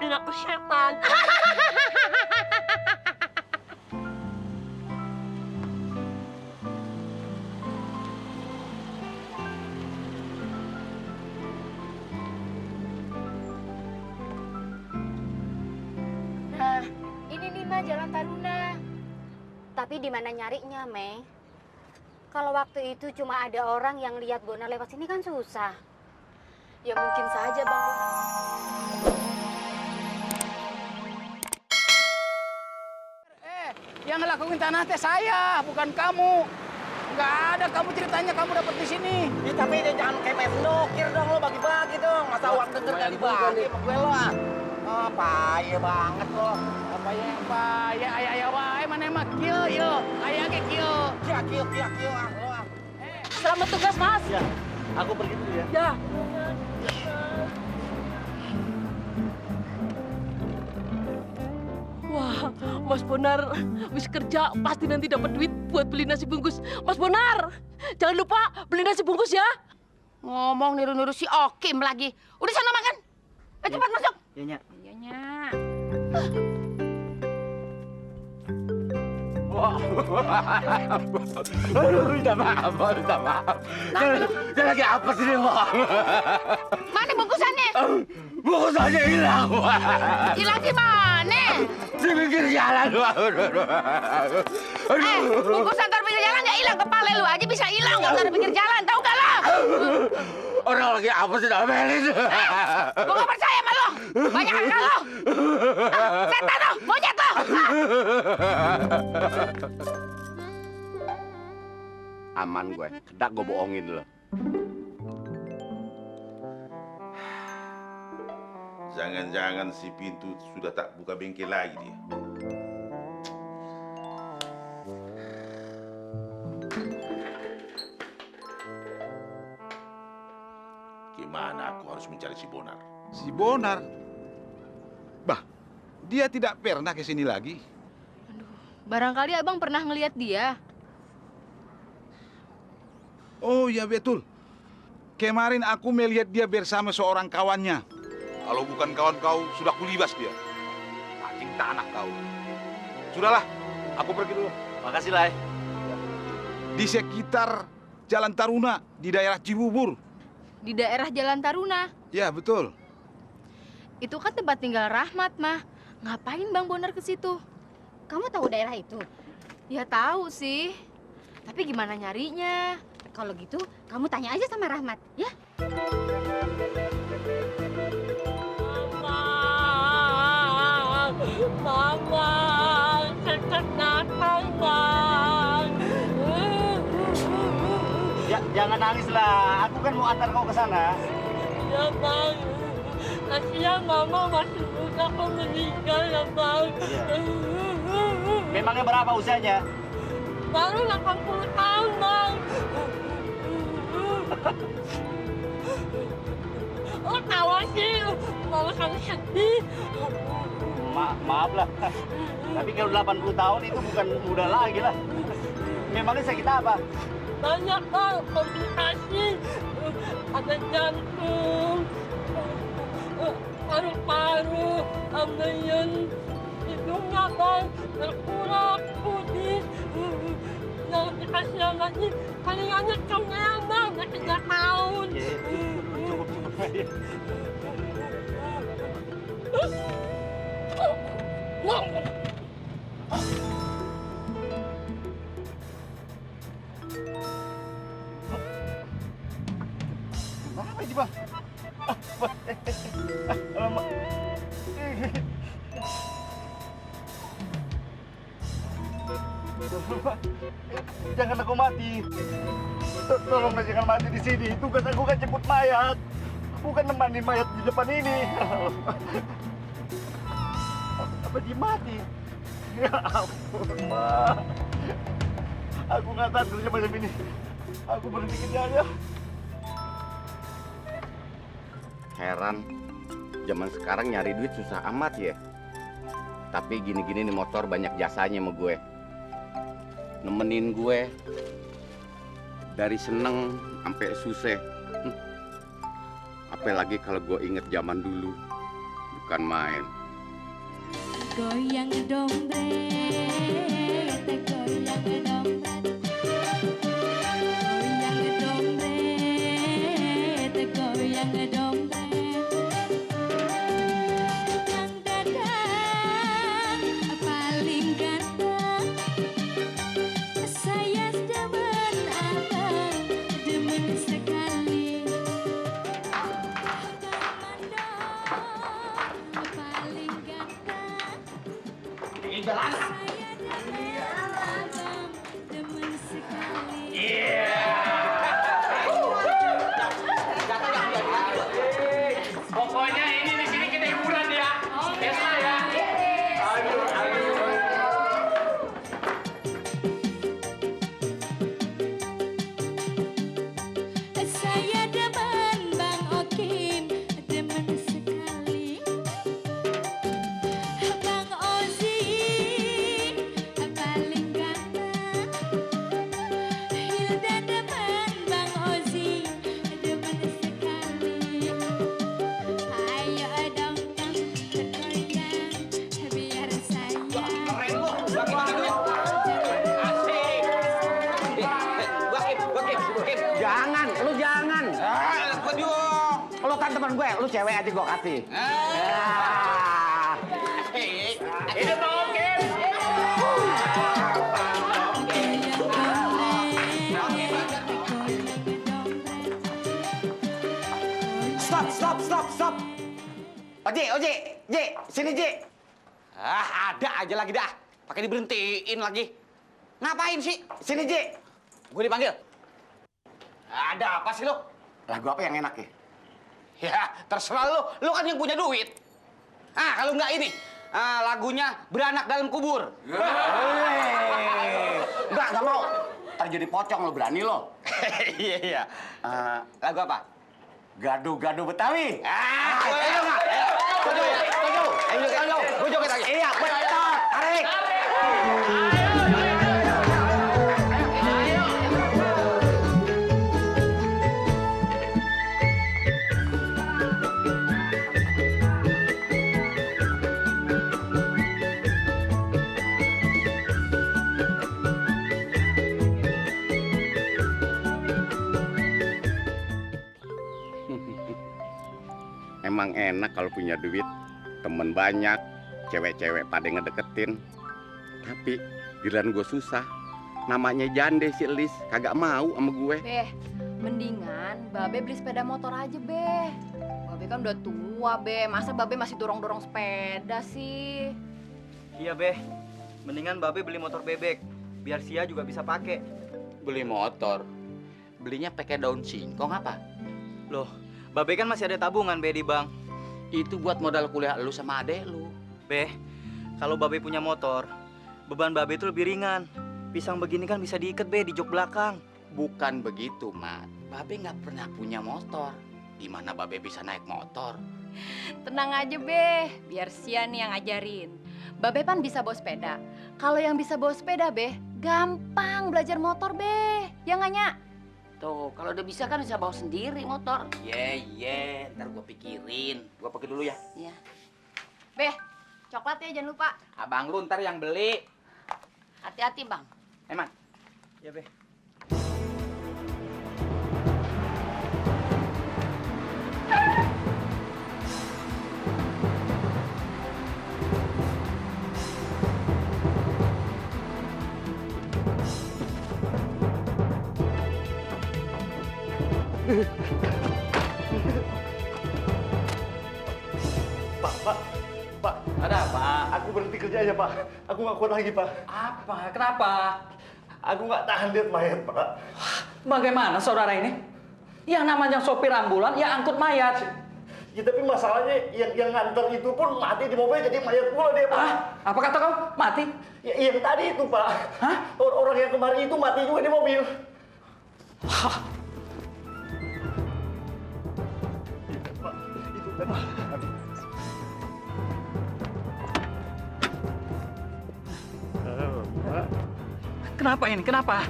bikin aku setan. Nah, ini nih mah Jalan Taruna. Tapi di mana nyarinya, Mei? Kalau waktu itu cuma ada orang yang lihat Bonar lewat sini kan susah. Ya mungkin saja Bang Bonar. Yang ngelakuin tanah teh saya, bukan kamu. Nggak ada kamu ceritanya kamu dapat di sini. Ya, tapi dia jangan kayak main snokir dong, lo bagi-bagi dong. Masa uang denger kali bagi sama gue lo ah. Oh, payah banget lo. Apa yang payah, ayah wae mana emang kieu yo. Ayah ge kieu. Kieu ah lo ah. Selamat tugas, Mas. Ya, aku pergi dulu ya. Ya. Wah, Mas Bonar wis kerja pasti nanti dapat duit buat beli nasi bungkus. Mas Bonar, jangan lupa beli nasi bungkus ya. Ngomong niru-niru si Okim lagi. Udah sana makan. Cepat masuk. Iya, Nya. Iya, Nya. Minta maaf. Dia lagi apa sih nih, Wak? Mana bungkusannya? Bungkusannya hilang, Wak. Hilang di mana? Di pinggir jalan, Wak. Bungkusan taruh pinggir jalan nggak hilang, kepala lu aja bisa hilang nggak taruh pinggir jalan, tahu nggak lo? Orang lagi apa sih, Melin? Gue nggak percaya sama lo. Banyak akal lo. Setan lo, monyet lo. Aman gue, kedak gue bohongin lo. Jangan-jangan si pintu sudah tak buka bengkel lagi dia. Gimana aku harus mencari si Bonar? Si Bonar? Bah, dia tidak pernah ke sini lagi. Barangkali abang pernah ngelihat dia. Oh iya betul. Kemarin aku melihat dia bersama seorang kawannya. Kalau bukan kawan kau, sudah kulibas dia. Anjing tanah kau. Sudahlah, aku pergi dulu. Makasih, Lai. Di sekitar Jalan Taruna, di daerah Cibubur. Di daerah Jalan Taruna. Ya, betul. Itu kan tempat tinggal Rahmat, mah. Ngapain Bang Bonar ke situ? Kamu tahu daerah itu? Ya tahu sih. Tapi gimana nyarinya? Kalau gitu, kamu tanya aja sama Rahmat, ya? Mama, sesak napas, Bang. Ya, jangan nangis lah. Aku kan mau antar kau ke sana. Ya, Bang. Kasihan Mama masih muda kok meninggal ya, Bang. Memangnya berapa usianya? Baru 80 tahun, Bang. Oh, tawa sih. Mama sangat sedih. Maaf lah. Tapi kalau 80 tahun itu bukan muda lagi lah. Memangnya sakit apa? Banyak, Bang. Komplikasi. Ada jantung, paru-paru, ambeien, hidungnya, Bang. Berkurang, putih. Yang dikasih lagi, palingannya comel, Bang. Udah 3 tahun. Cukup. Apa sih, Bang? Alamak. Jangan aku mati. Tolong jangan mati di sini. Tugas aku kan jemput mayat, bukan nemani mayat di depan ini. Apa dia mati? Ya ampun, Ma. Aku nggak tahan kerja macam ini. Aku berhenti kerjanya. Heran, zaman sekarang nyari duit susah amat ya. Tapi gini-gini nih motor banyak jasanya sama gue. Nemenin gue dari seneng sampai susah. Apalagi kalau gue inget zaman dulu, bukan main. Goyang dompet, goyang dompet, goyang dompet, goyang dompet. Kang Dadang paling ganteng, saya demen abang, demen sekali. Kang Mandor paling ganteng. Jalan. Pokoknya ini di sini kita hiburan ya. Pesta ya. Saya demen Bang Okim, demen sekali. Bang Ozi paling ganteng. Hilda demen Bang Ozi, demen sekali. Ayo dong Kang, bergoyang biar saya. Jangan, lu jangan. Lu kan teman gue, lu cewek aja gue kasih. Ini Bang Okim. Stop. Oji, sini Ji. Ada aja lagi dah. Pakai diberhentiin lagi. Ngapain sih? Sini Ji. Gue dipanggil. Ada apa sih lo? Lagu apa yang enak ya? Ya, terserah lo. Lo kan yang punya duit. Kalau nggak ini, lagunya Beranak Dalam Kubur. Nggak mau. Ntar jadi pocong lo, berani lo. Iya. Lagu apa? Gado-gado Betawi. Ayo nggak? Ayo, gue joget lagi. Iya, betul. Tarik. Emang enak kalau punya duit, temen banyak, cewek-cewek pada ngedeketin. Tapi giliran gue susah, namanya jande si Elis, kagak mau sama gue. Beh, mendingan Babe beli sepeda motor aja, Beh. Babe kan udah tua, Beh. Masa Babe masih dorong-dorong sepeda sih? Iya, Beh. Mendingan Babe beli motor bebek, biar Sia juga bisa pakai. Beli motor, belinya pakai daun singkong apa? Loh, Babe kan masih ada tabungan, Beh, di bank. Itu buat modal kuliah lu sama adek lu. Beh, kalau Babe punya motor, beban Babe itu lebih ringan. Pisang begini kan bisa diikat, Beh, di jok belakang. Bukan begitu, Mat. Babe nggak pernah punya motor. Gimana Babe bisa naik motor? Tenang aja, Beh. Biar Sia nih yang ngajarin. Babe kan bisa bawa sepeda. Kalau yang bisa bawa sepeda, Beh, gampang belajar motor, Beh. Ya nggak, Nyak? Tuh, kalau udah bisa kan bisa bawa sendiri motor. Iya, ntar gua pikirin. Gua pergi dulu ya. Iya. Beh, coklat ya jangan lupa. Abang lu ntar yang beli. Hati-hati, Bang. Emang? Ya, Beh. Pak, Ada apa? aku berhenti kerja aja, Pak. Aku nggak kuat lagi, Pak. Apa? Kenapa? Aku nggak tahan lihat mayat, Pak. Bagaimana saudara ini? Yang namanya sopir ambulan, ya angkut mayat. Ya, tapi masalahnya yang nganter itu pun mati di mobil, jadi mayat pula dia, Pak. Ah, apa kata kau? Mati? Ya, yang tadi itu, Pak. Hah? Orang yang kemarin itu mati juga di mobil. Hah? Pak, itu tadi. Pak, Kenapa ini? Kenapa?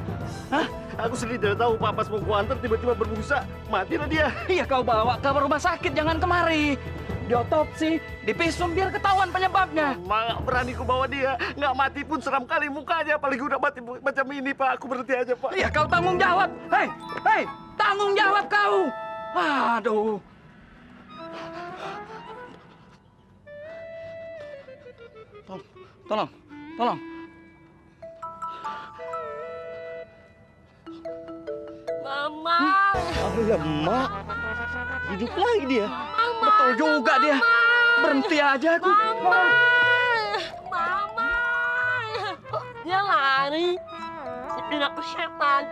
Hah? aku sendiri tidak tahu, Pak. Pas mau gua antar, tiba-tiba berbusa. Matilah dia. Iya, kau bawa ke rumah sakit, jangan kemari. diotopsi, dipisum biar ketahuan penyebabnya. Mama nggak berani ku bawa dia. Nggak mati pun seram kali mukanya. Apalagi udah mati macam ini, Pak. Aku berhenti aja, Pak. Ya kau tanggung jawab. Hei, hei, tanggung jawab kau. Aduh. Tolong, tolong. Mama. Oh ya, Mak. Hidup lagi dia. Betul juga dia. Berhenti aja aku. Mama. Dia lari. Dia aku setan.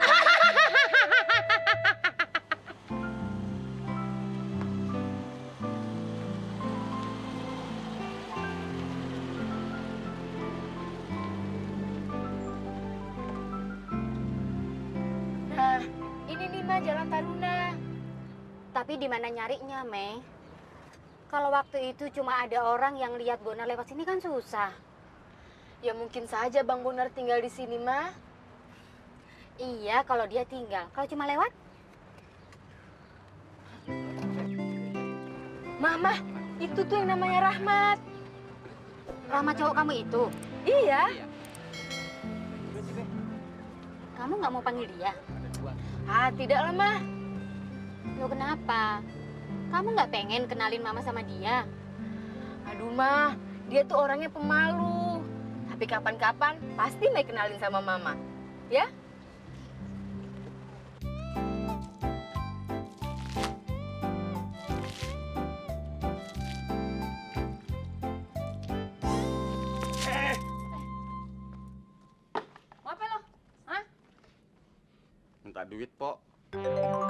Nah, ini nih Ma, Jalan Taruna. Tapi di mana nyarinya, Mei? Kalau waktu itu cuma ada orang yang lihat Bonar lewat sini kan susah. Ya mungkin saja Bang Bonar tinggal di sini, Ma. Iya, kalau dia tinggal. Kalau cuma lewat? Mama, itu tuh yang namanya Rahmat. Rahmat cowok kamu itu? Iya. Kamu nggak mau panggil dia? Ah, tidaklah, Ma. Loh kenapa? Kamu nggak pengen kenalin Mama sama dia? Aduh, Ma. Dia tuh orangnya pemalu. Tapi kapan-kapan pasti Mei kenalin sama Mama. Ya? Mau apa lo? Hah? Minta duit, Pok.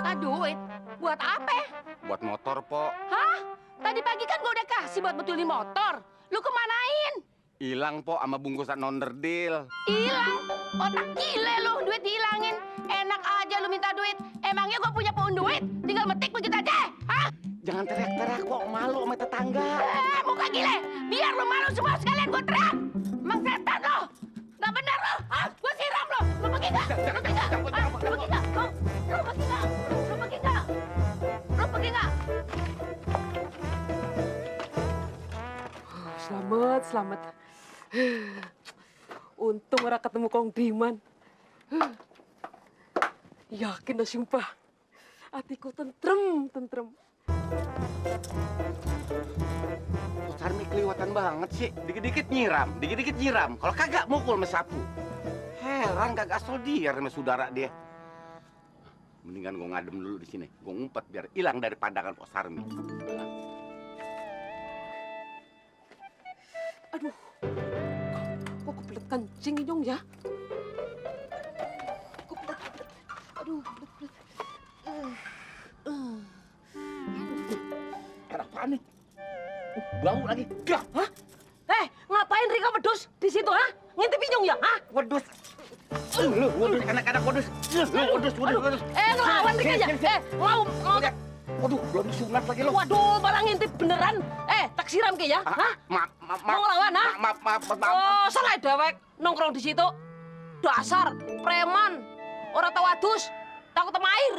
Ah, duit? Buat apa? Buat motor, Pok. Hah? Tadi pagi kan gua udah kasih buat betulin motor. Lu kemanain? Hilang, Pok, sama bungkusan onderdil. Hilang? Otak gile lu, duit dihilangin. Enak aja lu minta duit. Emangnya gua punya pohon duit? Tinggal metik begitu aja? Hah? Jangan teriak-teriak, Pok. Malu sama tetangga. Muka gile. Biar lu malu semua sekalian gua teriak. Emang setan lo. Nggak benar lo. Hah? Gua siram lo. Lu pergi nggak? Lu pergi nggak? Lu pergi nggak? Lu pergi nggak? Lu pergi nggak? Lu pergi nggak? Selamat, selamat. Untung ora ketemu Kong Diman. Yakin dah sumpah. Hatiku tentrem, tentrem. Kok Sarmi kelewatan banget sih. Dikit-dikit nyiram, dikit-dikit nyiram. Kalau kagak mukul sama sapu. Heran kagak soldier sama saudara dia. Mendingan gue ngadem dulu di sini. Gue ngumpet biar hilang dari pandangan Kok Sarmi. Aduh, kok kebelet kencing ini dong ya? Kebelet. Aduh, kebelet. Ada apaan nih? Bau lagi. Dah. Hah? Ngapain Rika wedus di situ, ha? Ngintip inyong ya, ha? Wedus. Lu, wedus, anak-anak wedus. Lu, wedus. Ngelawan Rika ya? Mau. Waduh, belum disunat lagi lo. Waduh, barang ngintip beneran. Tak siram ke ya, ha? Maaf. Mau ngelawan, ha? Maaf. Oh, salah dewek nongkrong di situ. Dasar preman. Orang tahu adus, takut sama air.